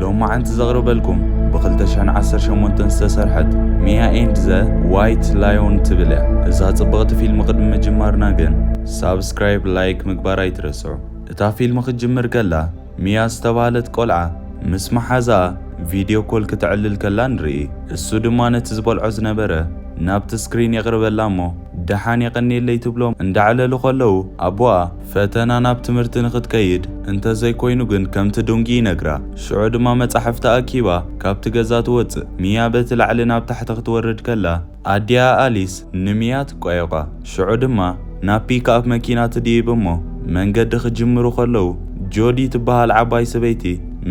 ሎማዓንቲ ዘቕርበልኩም ብ2018 ዝተሰርሐት ሚያ ኤንድ ዘ ዋይት ላዮን ትብል እያ። እዛ ጽብቕቲ ፊልም ቅድሚ ምጅማርና ግን ሳብስክራይብ፣ ላይክ ምግባር ኣይትረስዑ። እታ ፊልም ክትጅምር ከላ ሚያ ዝተባህለት ቆልዓ ምስ መሓዛኣ ቪድዮ ኮል ክተዕልል ከላ ንርኢ። እሱ ድማ ነቲ ዝበልዖ ዝነበረ ናብቲ ስክሪን የቕርበላ እሞ ደሓን የቐንየለይ ትብሎም እንዳዕለሉ ከለዉ ኣቦኣ ፈተና ናብ ትምህርቲ ንኽትከይድ እንተዘይኮይኑ ግን ከምቲ ድንጊ ይነግራ። ሽዑ ድማ መጻሕፍቲ ኣኪባ ካብቲ ገዛ ትወጽእ። ሚያ በቲ ላዕሊ ናብ ታሕቲ ክትወርድ ከላ ኣዲኣ ኣሊስ ንሚያ ትቋየቋ። ሽዑ ድማ ናብ ፒክኣፕ መኪና ትድይብ እሞ መንገዲ ክጅምሩ ከለዉ ጆዲ ትበሃል ዓባይ ሰበይቲ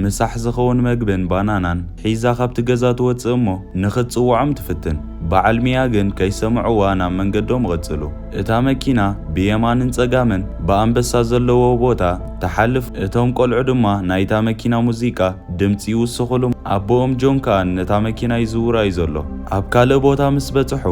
ምሳሕ ዝኸውን መግብን ባናናን ሒዛ ካብቲ ገዛ ትወጽእ እሞ ንኽትጽውዖም ትፍትን። በዓል ሚያ ግን ከይሰምዕዋ ናብ መንገዶም ይቕጽሉ። እታ መኪና ብየማንን ጸጋምን ብኣንበሳ ዘለዎ ቦታ ትሓልፍ። እቶም ቆልዑ ድማ ናይታ መኪና ሙዚቃ ድምጺ ይውስኹሉ። ኣቦኦም ጆን ከኣ ነታ መኪና ይዝውራ እዩ ዘሎ። ኣብ ካልእ ቦታ ምስ በጽሑ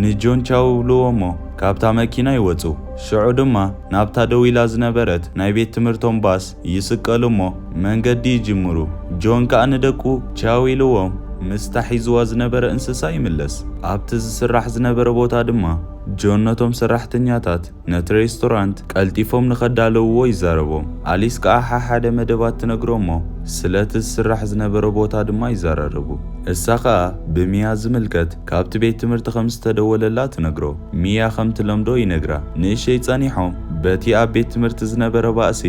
ንጆን ቻው ይብልዎ እሞ ካብታ መኪና ይወጹ። ሽዑ ድማ ናብታ ደው ኢላ ዝነበረት ናይ ቤት ትምህርቶም ባስ ይስቀሉ እሞ መንገዲ ይጅምሩ። ጆን ከኣ ንደቁ ቻው ኢልዎም ምስታ ሒዝዋ ዝነበረ እንስሳ ይምለስ። ኣብቲ ዝስራሕ ዝነበረ ቦታ ድማ ጆን ነቶም ሰራሕተኛታት ነቲ ሬስቶራንት ቀልጢፎም ንኸዳለውዎ ይዛረቦም። ኣሊስ ከኣ ሓሓደ መደባት ትነግሮ እሞ ስለቲ ዝስራሕ ዝነበረ ቦታ ድማ ይዘራረቡ። እሳ ከኣ ብሚያ ዝምልከት ካብቲ ቤት ትምህርቲ ከም ዝተደወለላ ትነግሮ። ሚያ ከም ትለምዶ ይነግራ። ንእሸይ ጸኒሖም በቲ ኣብ ቤት ትምህርቲ ዝነበረ ባእሲ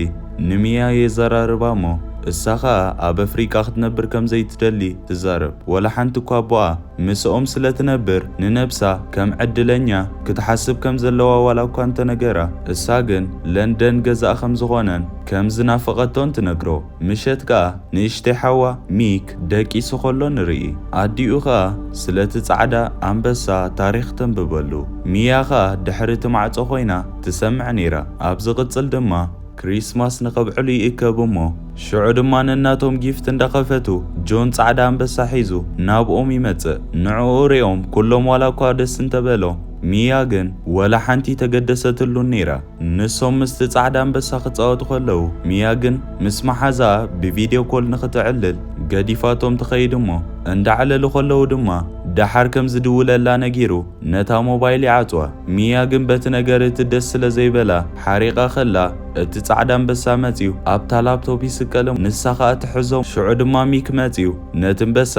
ንሚያ የዘራርባ እሞ እሳ ከኣ ኣብ ኣፍሪቃ ክትነብር ከም ዘይትደሊ ትዛረብ። ወላ ሓንቲ እኳ ኣቦኣ ምስኦም ስለ ትነብር ንነብሳ ከም ዕድለኛ ክትሓስብ ከም ዘለዋ ዋላ እኳ እንተነገራ፣ እሳ ግን ለንደን ገዛኣ ከም ዝኾነን ከም ዝናፈቐቶን ትነግሮ። ምሸት ከኣ ንእሽተይ ሓዋ ሚክ ደቂሱ ከሎ ንርኢ። ኣዲኡ ከኣ ስለቲ ጻዕዳ ኣንበሳ ታሪኽ ተንብበሉ። ሚያ ከኣ ድሕሪ እቲ ማዕጾ ኮይና ትሰምዕ ነይራ። ኣብ ዝቕጽል ድማ ክሪስማስ ንኸብዕሉ ይእከብ እሞ ሽዑ ድማ ነናቶም ጊፍት እንዳኸፈቱ ጆን ጻዕዳ ኣንበሳ ሒዙ ናብኦም ይመጽእ። ንዕኡ ሪኦም ኩሎም ዋላ እኳ ደስ እንተበሎ ሚያ ግን ወላ ሓንቲ ተገደሰትሉን ነይራ። ንሶም ምስቲ ጻዕዳ ኣንበሳ ክጻወቱ ከለዉ ሚያ ግን ምስ መሓዛኣ ብቪድዮ ኮል ንኽትዕልል ገዲፋቶም ትኸይድ እሞ እንዳዕለሉ ከለዉ ድማ ደሓር ከም ዝድውለላ ነጊሩ ነታ ሞባይል ይዓጽዋ። ሚያ ግን በቲ ነገር እቲ ደስ ስለ ዘይበላ ሓሪቓ ከላ እቲ ጻዕዳ ኣንበሳ መጽዩ ኣብታ ላፕቶፕ ይስቀሎም። ንሳ ኸኣ ትሕዞም። ሽዑ ድማ ሚክ መጽዩ ነቲ ኣንበሳ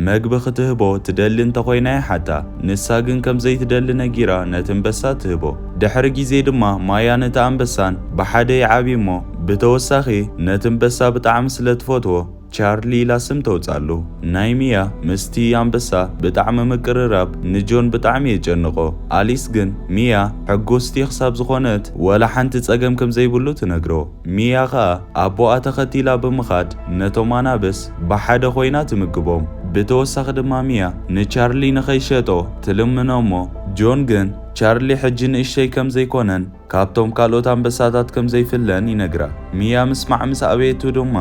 መግቢ ክትህቦ ትደሊ እንተኾይና ይሓታ። ንሳ ግን ከም ዘይትደሊ ነጊራ ነቲ ኣንበሳ ትህቦ። ድሕሪ ግዜ ድማ ማያ ነቲ ኣንበሳን ብሓደ ይዓብዩ እሞ ብተወሳኺ ነቲ ኣንበሳ ብጣዕሚ ስለ ትፈትዎ ቻርሊ ኢላ ስም ተውጻሉ። ናይ ሚያ ምስቲ ኣንበሳ ብጣዕሚ ምቅርራብ ንጆን ብጣዕሚ የጨንቆ። ኣሊስ ግን ሚያ ሕጉስቲ ክሳብ ዝኾነት ወላ ሓንቲ ጸገም ከም ዘይብሉ ትነግሮ። ሚያ ኸኣ ኣቦኣ ተኸቲላ ብምኻድ ነቶም ኣናብስ ብሓደ ኮይና ትምግቦም። ብተወሳኺ ድማ ሚያ ንቻርሊ ንኸይሸጦ ትልምኖ እሞ ጆን ግን ቻርሊ ሕጂ ንእሽተይ ከም ዘይኮነን ካብቶም ካልኦት ኣንበሳታት ከም ዘይፍለን ይነግራ። ሚያ ምስማዕ ምስ ኣበየቱ ድማ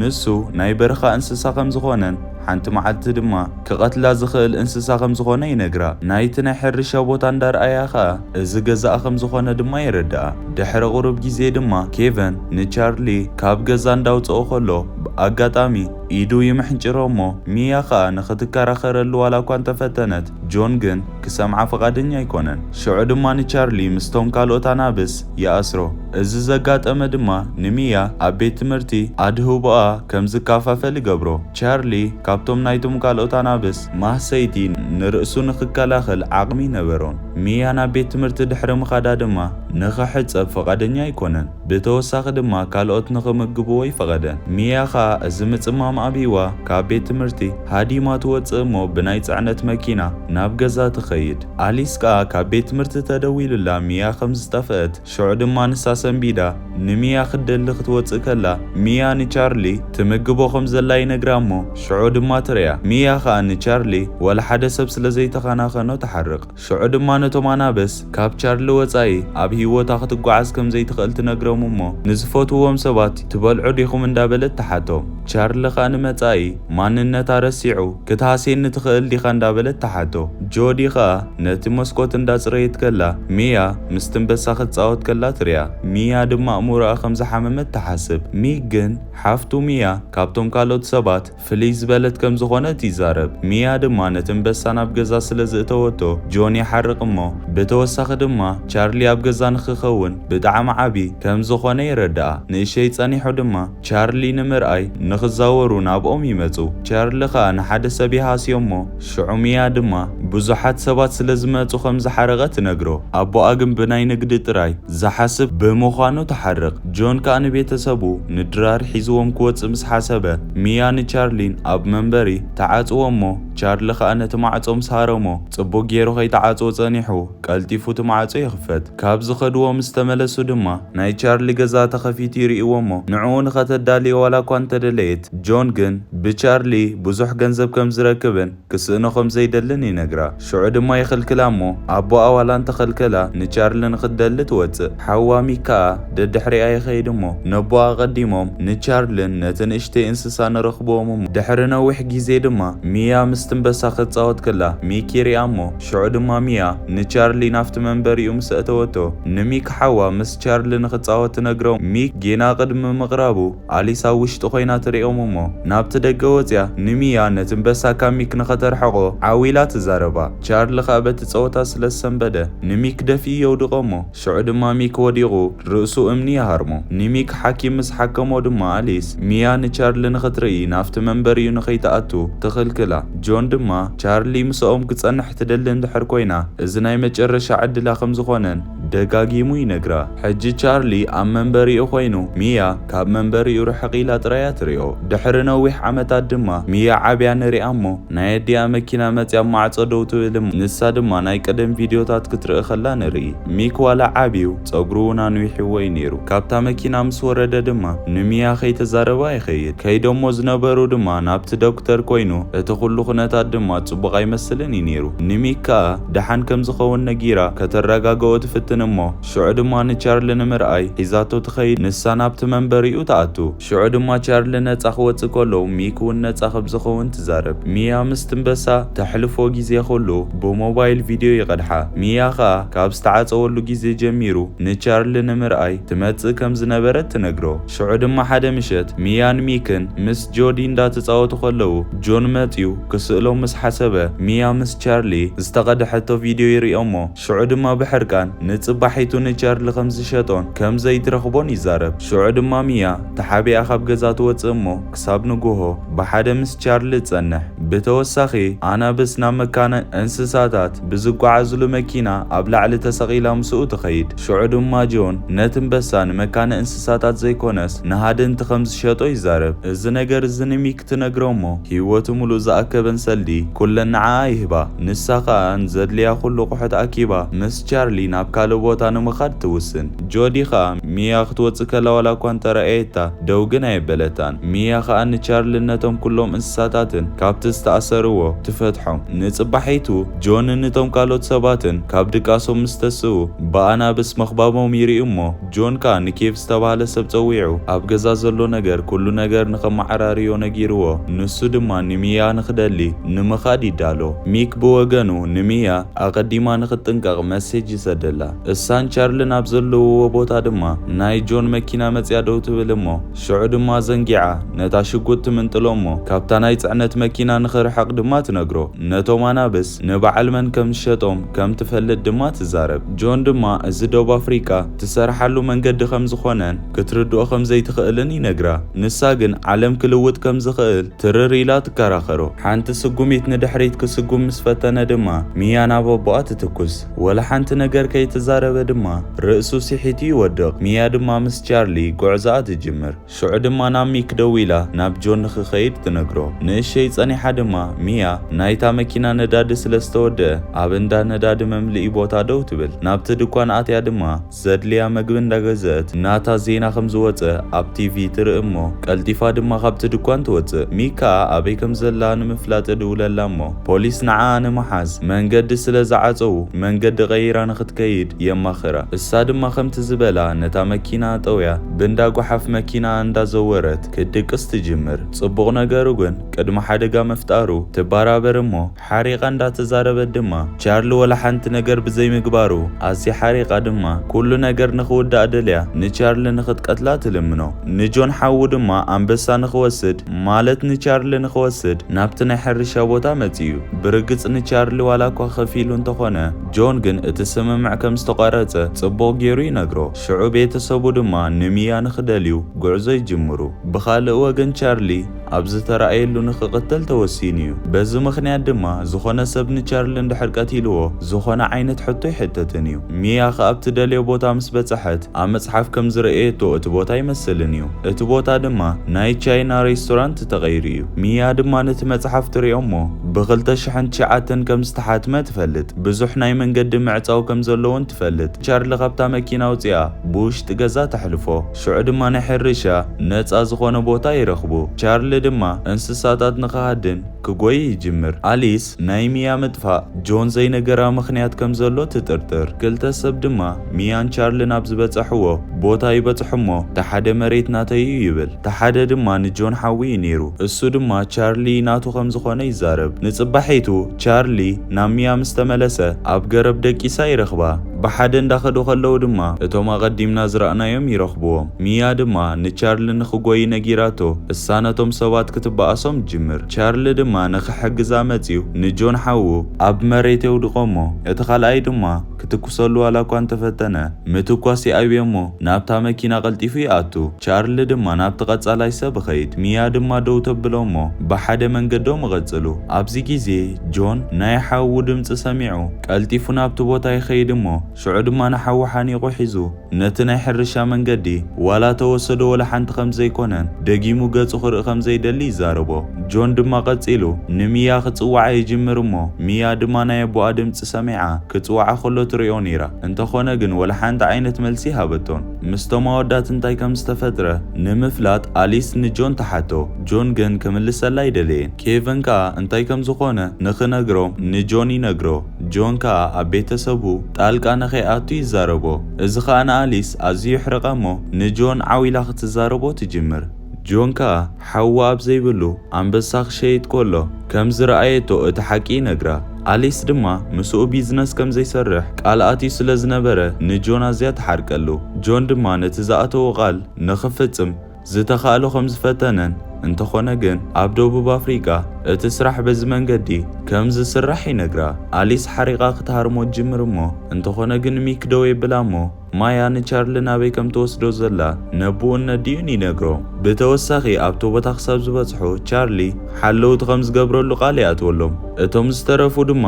ንሱ ናይ በረኻ እንስሳ ከም ዝኾነን ሓንቲ መዓልቲ ድማ ክቐትላ ዝኽእል እንስሳ ከም ዝኾነ ይነግራ። ናይቲ ናይ ሕርሻ ቦታ እንዳርኣያ ኸኣ እዚ ገዛኣ ከም ዝኾነ ድማ የረድኣ። ድሕሪ ቁሩብ ግዜ ድማ ኬቨን ንቻርሊ ካብ ገዛ እንዳውጽኦ ከሎ ብኣጋጣሚ ኢዱ ይምሕንጭሮ እሞ ሚያ ኸኣ ንኽትከራኸረሉ ዋላ እኳ እንተፈተነት ጆን ግን ክሰምዓ ፍቓደኛ ኣይኮነን። ሽዑ ድማ ንቻርሊ ምስቶም ካልኦት ኣናብስ ይኣስሮ። እዚ ዘጋጠመ ድማ ንሚያ ኣብ ቤት ትምህርቲ ኣድህቦኣ ከም ዝከፋፈል ይገብሮ። ቻርሊ ካብቶም ናይቶም ካልኦት ኣናብስ ማህሰይቲ ንርእሱ ንኽከላኸል ዓቕሚ ይነበሮን። ሚያ ናብ ቤት ትምህርቲ ድሕሪ ምኻዳ ድማ ንኽሕጸብ ፍቓደኛ ኣይኮነን። ብተወሳኺ ድማ ካልኦት ንኽምግብዎ ይፈቐደን። ሚያ ኸኣ እዚ ምጽማም ኣብይዋ ካብ ቤት ትምህርቲ ሃዲማ ትወጽእ እሞ ብናይ ጽዕነት መኪና ናብ ገዛ ትኸይድ። ኣሊስ ከኣ ካብ ቤት ትምህርቲ ተደዊሉላ ሚያ ከም ዝጠፍአት ሽዑ ድማ ንሳ ሰንቢዳ ንሚያ ክትደሊ ክትወጽእ ከላ፣ ሚያ ንቻርሊ ትምግቦ ከም ዘላ ይነግራ እሞ፣ ሽዑ ድማ ትርእያ። ሚያ ኸኣ ንቻርሊ ወላ ሓደ ሰብ ስለ ዘይተኸናኸኖ ትሓርቕ። ሽዑ ድማ ነቶም ኣናብስ ካብ ቻርሊ ወጻኢ ኣብ ህይወታ ክትጓዓዝ ከም ዘይትኽእል ትነግሮም እሞ፣ ንዝፈትውዎም ሰባት ትበልዑ ዲኹም እንዳበለት ትሓቶም። ቻርሊ ኸኣ ንመጻኢ ማንነታ ረሲዑ፣ "ክትሃስየኒ ትኽእል ዲኻ?" እንዳበለት ተሓቶ። ጆዲ ኸኣ ነቲ መስኮት እንዳጽረየት ከላ፣ ሚያ ምስቲ ኣንበሳ ክትጻወት ከላ ትርእያ። ሚያ ድማ ኣእምሮኣ ከም ዝሓመመት ትሓስብ። ሚክ ግን፣ ሓፍቱ ሚያ ካብቶም ካልኦት ሰባት ፍልይ ዝበለት ከም ዝኾነት ይዛረብ። ሚያ ድማ ነቲ ኣንበሳ ናብ ገዛ ስለ ዝእተወቶ፣ ጆን ይሓርቕ እሞ፣ ብተወሳኺ ድማ ቻርሊ ኣብ ገዛ ንኽኸውን ብጣዕሚ ዓቢ ከም ዝኾነ የረድኣ። ንእሸይ ጸኒሑ ድማ ቻርሊ ንምርኣይ ንኽዛወሩ ናብኦም ይመጹ። ቻርሊ ኸኣ ንሓደ ሰብ ይሃስዮ እሞ፣ ሽዑ ሚያ ድማ ብዙሓት ሰባት ስለ ዝመጹ ከም ዝሓረቐ ትነግሮ። ኣቦኣ ግን ብናይ ንግዲ ጥራይ ዝሓስብ ብምዃኑ ትሓርቕ። ጆን ከኣ ንቤተሰቡ ንድራር ሒዝዎም ክወጽእ ምስ ሓሰበ፣ ሚያ ንቻርሊን ኣብ መንበሪ ተዓጽዎ እሞ፣ ቻርሊ ከኣ ነቲ ማዕጾ ምስ ሃረሞ፣ ጽቡቕ ገይሩ ከይተዓጽዎ ጸኒሑ፣ ቀልጢፉ እቲ ማዕጾ ይኽፈት። ካብ ዝኸድዎ ምስ ተመለሱ ድማ፣ ናይ ቻርሊ ገዛ ተኸፊቱ ይርእይዎ እሞ፣ ንዕኡ ንኸተዳልዮ ዋላ እኳ እንተደለየት፣ ጆን ግን ብቻርሊ ብዙሕ ገንዘብ ከም ዝረክብን ክስእኖ ከም ዘይደልን ይነግራ። ሽዑ ድማ ይኽልክላ እሞ፣ ኣቦኣ ዋላ እንተኸልከላ፣ ንቻርሊ ንኽትደሊ ትወጽእ። ሓዋ ሚክ ከኣ ደድሕሪኣ ይኸይድ እሞ፣ ነቦኣ ኣቐዲሞም ንቻርልን ነቲ ንእሽተይ እንስሳ ንረኽብዎም እሞ፣ ድሕሪ ነዊሕ ግዜ ድማ፣ ሚያ ምስቲ ኣንበሳ ክትጻወት ከላ፣ ሚክ ይሪኣ እሞ፣ ሽዑ ድማ ሚያ ንቻርሊ ናብቲ መንበሪኡ ምስ ኣእተወቶ፣ ንሚክ ሓዋ ምስ ቻርሊ ንኽጻወት ትነግሮ። ሚክ ጌና ቅድሚ ምቕራቡ፣ ኣሊስ ኣብ ውሽጢ ኮይና ትርእዮም እሞ፣ ናብቲ ደገ ወጽያ ንሚያ ነቲ ኣንበሳ ካብ ሚክ ንኸተርሕቖ ዓው ኢላ ትዛረባ። ቻርሊ ኸኣ በቲ ጸወታ ስለ ዝሰንበደ፣ ንሚክ ደፊኡ የውድቖ እሞ፣ ሽዑ ድማ ሚክ ወዲቑ ርእሱ እምኒ ይሃርሞ። ንሚክ ሓኪም ምስ ሓከሞ ድማ ኣሊስ፣ ሚያ ንቻርሊ ንኽትርኢ ናብቲ መንበሪኡ ንኸይትኣቱ ትኽልክላ። ጆን ድማ ቻርሊ ምስኦም ክጸንሕ ትደሊ እንድሕር ኮይና፣ እዚ ናይ መጨረሻ ዕድላ ከም ዝኾነን ደጋጊሙ ይነግራ። ሕጂ ቻርሊ ኣብ መንበሪኡ ኮይኑ፣ ሚያ ካብ መንበሪኡ ርሕቕ ኢላ ጥራይ እያ ትሪኦ። ድሕሪ ነዊሕ ዓመታት ድማ፣ ሚያ ዓብያ ንሪኣ እሞ፣ ናይ ኣዲኣ መኪና መጽያ ኣብ ማዕጾ ደው ትብል እሞ፣ ንሳ ድማ ናይ ቀደም ቪድዮታት ክትርኢ ከላ ንርኢ። ሚክ ዋላ ዓብዩ፣ ጸጉሩ እውን ኣንዊሕዎ እዩ ነይሩ። ካብታ መኪና ምስ ወረደ ድማ፣ ንሚያ ከይተዛረባ ይኸይድ። ከይዶሞ ዝነበሩ ድማ ናብቲ ዶክተር ኮይኑ፣ እቲ ኩሉ ኩነታት ድማ ጽቡቕ ኣይመስልን እዩ ነይሩ። ንሚክ ከኣ ደሓን ከም ዝኸውን ነጊራ ከተረጋግኦ ትፍትን እሞ፣ ሽዑ ድማ ንቻርሊ ንምርኣይ ሒዛቶ ትኸይድ፣ ንሳ ናብቲ መንበሪኡ ትኣቱ። ሽዑ ድማ ቻርሊ ነጻ ክወጽእ ከሎ፣ ሚክ እውን ነጻ ከም ዝኸውን ትዛረብ። ሚያ ምስቲ ኣንበሳ ተሕልፎ ግዜ ኩሉ ብሞባይል ቪድዮ ይቐድሓ። ሚያ ከኣ ካብ ዝተዓጸወሉ ግዜ ጀሚሩ ንቻርሊ ንምርኣይ ትመጽእ ከም ዝነበረት ትነግሮ። ሽዑ ድማ ሓደ ምሸት ሚያን ሚክን ምስ ጆዲ እንዳተጻወቱ ከለዉ፣ ጆን መጽዩ ክስእሎም ምስ ሓሰበ፣ ሚያ ምስ ቻርሊ ዝተቐድሐቶ ቪድዮ ይርእዮ እሞ፣ ሽዑ ድማ ብሕርቃን ንጽባሒቱ ንቻርሊ ከም ዝሸጦን ከም ዘይትረኽቦን ይዛረብ። ሽዑ ድማ ሚያ ተሓቢኣ ካብ ገዛ ትወጽእ እሞ፣ ክሳብ ንግሆ ብሓደ ምስ ቻርሊ ትጸንሕ። ብተወሳኺ፣ ኣናብስ ናብ መካነ እንስሳታት ብዝጓዓዝሉ መኪና ኣብ ላዕሊ ተሰቒላ ምስኡ ትኸይድ። ሽዑ ድማ ጆን ነቲ ኣንበሳ ንመካነ እንስሳታት ዘይኮነስ ንሃደንቲ ከም ዝሸጦ ይዛረብ። እዚ ነገር እዚ ንሚክ ትነግሮ እሞ፣ ህይወቱ ምሉእ ዝኣከበን ሰልዲ ኩለን ንዓኣ ይህባ። ንሳ ኸኣ ንዘድልያ ኩሉ ኣቑሑት ኣኪባ ምስ ቻርሊ ናብ ካልእ ቦታ ንምኻድ ትውስን። ጆዲ ኸኣ ሚያ ክትወጽእ ከላ ዋላ እኳ እንተረኣየታ፣ ደው ግን ኣየበለታን። ሚያ ኸኣ ንቻርልን ነቶም ኩሎም እንስሳታትን ካብቲ ዝተኣሰርዎ ትፈትሖም። ንጽባሒቱ ጆንን እቶም ካልኦት ሰባትን ካብ ድቃሶም ምስ ተስኡ፣ ብኣናብስ ምኽባቦም ይርኢ እሞ፣ ጆን ከኣ ንኬቭ ዝተባህለ ሰብ ጸዊዑ፣ ኣብ ገዛ ዘሎ ነገር፣ ኩሉ ነገር ንኸመዓራርዮ ነጊርዎ። ንሱ ድማ ንሚያ ንኽደሊ ንምኻድ ይዳሎ። ሚክ ብወገኑ፣ ንሚያ ኣቐዲማ ንኽትጥንቀቕ መሴጅ ይሰደላ። እሳን ቻርልን ኣብ ዘለውዎ ቦታ ድማ ናይ ጆን መኪና መጽያ ደው ትብል እሞ፣ ሽዑ ድማ ዘንጊዓ ነታ ሽጉጥ ትምንጥሎ እሞ፣ ካብታ ናይ ጽዕነት መኪና ንኽርሕቕ ድማ ትነግሮ። ነቶም ኣናብስ ንበዓል መን ከም ዝሸጦም ከም ትፈልጥ ድማ ትዛረብ። ጆን ድማ እዚ ደቡብ ኣፍሪቃ ትሰርሓሉ መንገዲ ከም ዝኾነን ክትርድኦ ከም ዘይትኽእልን ይነግራ። ንሳ ግን ዓለም ክልውጥ ከም ዝኽእል ትርር ኢላ ትከራኸሮ። ሓንቲ ስጉሚት ንድሕሪት ክስጉም ምስ ፈተነ ድማ፣ ሚያ ናብ ኣቦኣ ትትኩስ። ወላ ሓንቲ ነገር ከይተዛረበ ድማ፣ ርእሱ ስሒቱ ይወድቕ። ሚያ ድማ ምስ ቻርሊ ጉዕዞኣ ትጅምር። ሽዑ ድማ ናብ ሚክ ደዊላ፣ ናብ ጆን ንኽኸይድ ትነግሮ። ንእሸይ ጸኒሓ ድማ ሚያ ናይታ መኪና ነዳዲ ስለ ዝተወደአ፣ ኣብ እንዳ ነዳዲ መምልኢ ቦታ ደው ትብል። ናብቲ ድኳን ኣትያ ድማ ዘድልያ መግቢ እንዳገዘአት ናታ ዜና ከም ዝወጸ ኣብ ቲቪ ትርኢ እሞ፣ ቀልጢፋ ድማ ካብቲ ድኳን ትወጽእ። ሚካ ኣበይ ከም ዘላ ንምፍላጥ እድውለላ እሞ፣ ፖሊስ ንዓኣ ንምሓዝ መንገዲ ስለ ዝዓጸዉ፣ መንገዲ ቀይራ ንኽትከይድ የማኽራ። እሳ ድማ ከምቲ ዝበላ ነታ መኪና ጠውያ፣ ብንዳ ጓሓፍ መኪና እንዳዘወረት ክትድቅስ ትጅምር። ጽቡቕ ነገሩ ግን፣ ቅድሚ ሓደጋ ምፍጣሩ ትበራበር እሞ፣ ሓሪቓ እንዳተዛረበት ድማ፣ ቻርሊ ወላ ሓንቲ ነገር ብዘይምግባሩ ኣዝያ ሓሪቓ ድማ፣ ኩሉ ነገር ንኽውዳእ ደልያ ንቻርሊ ንኽትቀትላ ትልምኖ። ንጆን ሓዉ ድማ ኣንበሳ ንኽወስድ፣ ማለት ንቻርሊ ንኽወስድ ናብቲ ናይ ሕርሻ ቦታ መጺኡ። ብርግጽ ንቻርሊ ዋላ እኳ ከፊሉ እንተኾነ፣ ጆን ግን እቲ ስምምዕ ከም ዝተቋረጸ ጽቡቕ ገይሩ ይነግሮ። ሽዑ ቤተሰቡ ድማ ንሚያ ንኽደልዩ ጉዕዞ ይጅምሩ። ብኻልእ ወገን ቻርሊ ኣብ ዝተራእየሉ ንኽቕተል ተወሲኑ እዩ። በዚ ምኽንያት ድማ ዝኾነ ሰብ ንቻርሊ እንድሕር ቀቲልዎ ዝኾነ ዓይነት ሕቶ ኣይሕተትን እዩ። ሚያ ከኣ ኣብቲ ደልዮ ቦታ ምስ በጽሐት ኣብ መጽሓፍ ከም ዝረእየቶ እቲ ቦታ ኣይመስልን እዩ። እቲ ቦታ ድማ ናይ ቻይና ሬስቶራንት ተቐይሩ እዩ። ሚያ ድማ ነቲ መጽሓፍ ትርእዮ እሞ ብኽልተ ሽሕን ትሽዓተን ከም ዝተሓትመ ትፈልጥ። ብዙሕ ናይ መንገዲ ምዕጻው ከም ዘለዎን ትፈልጥ። ቻርሊ ካብታ መኪና ኣውጺኣ ብውሽጢ ገዛ ተሕልፎ። ሽዑ ድማ ናይ ሕርሻ ነጻ ዝኾነ ቦታ ይረኽቡ። ቻርሊ ድማ እንስሳታት ንኽሃድን ክጎይ ይጅምር። ኣሊስ ናይ ሚያ ምጥፋእ ጆን ዘይነገራ ምኽንያት ከም ዘሎ ትጥርጥር። ክልተ ሰብ ድማ ሚያን ቻርልን ኣብ ዝበጽሕዎ ቦታ ይበጽሑ እሞ፣ እቲ ሓደ መሬት ናተይ እዩ ይብል። እቲ ሓደ ድማ ንጆን ሓዊ እዩ ነይሩ። እሱ ድማ ቻርሊ ናቱ ከም ዝኾነ ይዛረብ። ንጽባሒቱ ቻርሊ ናብ ሚያ ምስ ተመለሰ፣ ኣብ ገረብ ደቂሳ ይረኽባ። ብሓደ እንዳኸዱ ከለዉ ድማ እቶም ኣቐዲምና ዝረኣናዮም ይረኽብዎም። ሚያ ድማ ንቻርሊ ንኽጎይ ነጊራቶ፣ እሳ ነቶም ሰባት ክትበኣሶም ትጅምር። ቻርሊ ድማ ንኽሕግዛ መጺኡ ንጆን ሓዉ ኣብ መሬት የውድቖ እሞ፣ እቲ ካልኣይ ድማ ክትኩሰሉ ዋላ እኳ እንተፈተነ፣ ምትኳስ ይኣብዮ እሞ ናብታ መኪና ቀልጢፉ ይኣቱ። ቻርሊ ድማ ናብቲ ቀጻላይ ሰብ ይኸይድ። ሚያ ድማ ደው ተብሎ እሞ ብሓደ መንገዶም ይቐጽሉ። ኣብዚ ግዜ ጆን ናይ ሓዉ ድምጺ ሰሚዑ ቀልጢፉ ናብቲ ቦታ ይኸይድ እሞ ሽዑ ድማ ንሓዉ ሓኒቑ ሒዙ ነቲ ናይ ሕርሻ መንገዲ ዋላ ተወሰዶ ወላ ሓንቲ ከም ዘይኮነን ደጊሙ ገጹ ክርኢ ከም ዘይደሊ ይዛረቦ። ጆን ድማ ቀጺሉ ንሚያ ክጽውዓ ይጅምር እሞ ሚያ ድማ ናይ ኣቦኣ ድምጺ ሰሚዓ ክጽውዓ ከሎ ትርእዮ ነይራ። እንተኾነ ግን ወላ ሓንቲ ዓይነት መልሲ ሃበቶን። ምስቶም ኣወዳት እንታይ ከም ዝተፈጥረ ንምፍላጥ ኣሊስ ንጆን ተሓቶ። ጆን ግን ክምልሰላ ኣይደለየን። ኬቨን ከኣ እንታይ ከም ዝኾነ ንኽነግሮም ንጆን ይነግሮ። ጆን ከኣ ኣብ ቤተሰቡ ጣልቃ ንኸይኣቱ ይዛረቦ። እዚ ኸኣ ንኣሊስ ኣዝዩ የሕርቓ እሞ ንጆን ዓው ኢላ ክትዛረቦ ትጅምር። ጆን ከኣ ሓዋ ኣብ ዘይብሉ ኣንበሳ ክሸይጥ ከሎ ከም ዝረኣየቶ እቲ ሓቂ ይነግራ። ኣሊስ ድማ ምስኡ ቢዝነስ ከም ዘይሰርሕ ቃል ኣትዩ ስለ ዝነበረ ንጆን ኣዝያ ትሓርቀሉ። ጆን ድማ ነቲ ዝኣተዎ ቃል ንኽፍጽም ዝተኻእሎ ከም ዝፈተነን፣ እንተኾነ ግን ኣብ ደቡብ ኣፍሪቃ እቲ ስራሕ በዚ መንገዲ ከም ዝስራሕ ይነግራ። ኣሊስ ሓሪቓ ክትሃርሞ ትጅምር እሞ፣ እንተኾነ ግን ሚክ ደው የብላ እሞ፣ ማያ ንቻርሊ ናበይ ከም ትወስዶ ዘላ ነቦኡን ነዲኡን ይነግሮ። ብተወሳኺ ኣብቲ ቦታ ክሳብ ዝበጽሑ ቻርሊ ሓለውቲ ከም ዝገብረሉ ቃል ይኣትወሎም። እቶም ዝተረፉ ድማ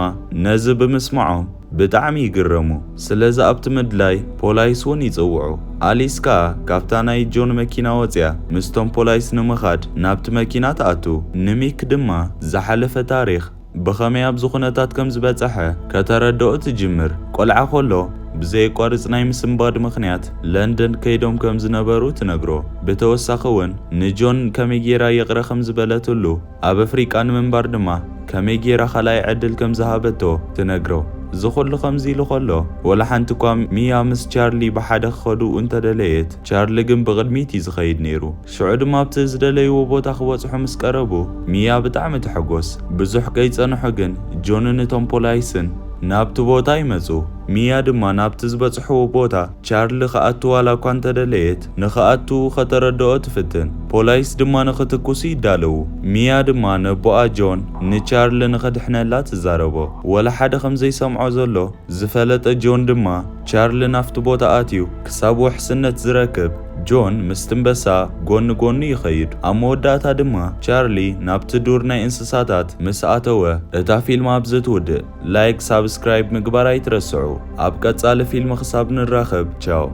ነዚ ብምስማዖም ብጣዕሚ ይግረሙ። ስለዚ ኣብቲ ምድላይ ፖላይስ እውን ይጽውዑ። ኣሊስ ከኣ ካብታ ናይ ጆን መኪና ወጽያ ምስቶም ፖላይስ ንምኻድ ናብቲ መኪና ትኣቱ። ንሚክ ድማ ዝሓለፈ ታሪኽ ብኸመይ ኣብዚ ኩነታት ከም ዝበጽሐ ከተረድኦ ትጅምር። ቆልዓ ከሎ ብዘየቋርጽ ናይ ምስንባድ ምኽንያት ለንደን ከይዶም ከም ዝነበሩ ትነግሮ። ብተወሳኺ እውን ንጆን ከመይ ጌራ ይቕረ ከም ዝበለትሉ፣ ኣብ ኣፍሪቃ ንምንባር ድማ ከመይ ጌራ ካልኣይ ዕድል ከም ዝሃበቶ ትነግሮ። እዚ ኩሉ ከምዚ ኢሉ ከሎ፣ ወላ ሓንቲ እኳ ሚያ ምስ ቻርሊ ብሓደ ክኸዱ እንተደለየት፣ ቻርሊ ግን ብቕድሚት እዩ ዝኸይድ ነይሩ። ሽዑ ድማ ኣብቲ ዝደለይዎ ቦታ ክበጽሑ ምስ ቀረቡ፣ ሚያ ብጣዕሚ ትሕጎስ። ብዙሕ ከይጸንሑ ግን ጆንን እቶም ፖላይስን ናብቲ ቦታ ይመጹ። ሚያ ድማ ናብቲ ዝበጽሕዎ ቦታ ቻርሊ ክኣቱ ዋላ እኳ እንተደለየት፣ ንኽኣቱ ከተረድኦ ትፍትን። ፖላይስ ድማ ንኽትኩሱ ይዳለዉ። ሚያ ድማ ነቦኣ ጆን ንቻርሊ ንኽድሕነላ ትዛረቦ። ወላ ሓደ ከም ዘይሰምዖ ዘሎ ዝፈለጠ ጆን ድማ ቻርሊ ናብቲ ቦታ ኣትዩ ክሳብ ውሕስነት ዝረክብ፣ ጆን ምስቲ ኣንበሳ ጎኒ ጎኑ ይኸይድ። ኣብ መወዳእታ ድማ ቻርሊ ናብቲ ዱር ናይ እንስሳታት ምስ ኣተወ፣ እታ ፊልም ኣብዚ ትውድእ። ላይክ፣ ሳብስክራይብ ምግባር ኣይትረስዑ። ኣብ ቀጻሊ ፊልም ክሳብ ንራኸብ፣ ቻው።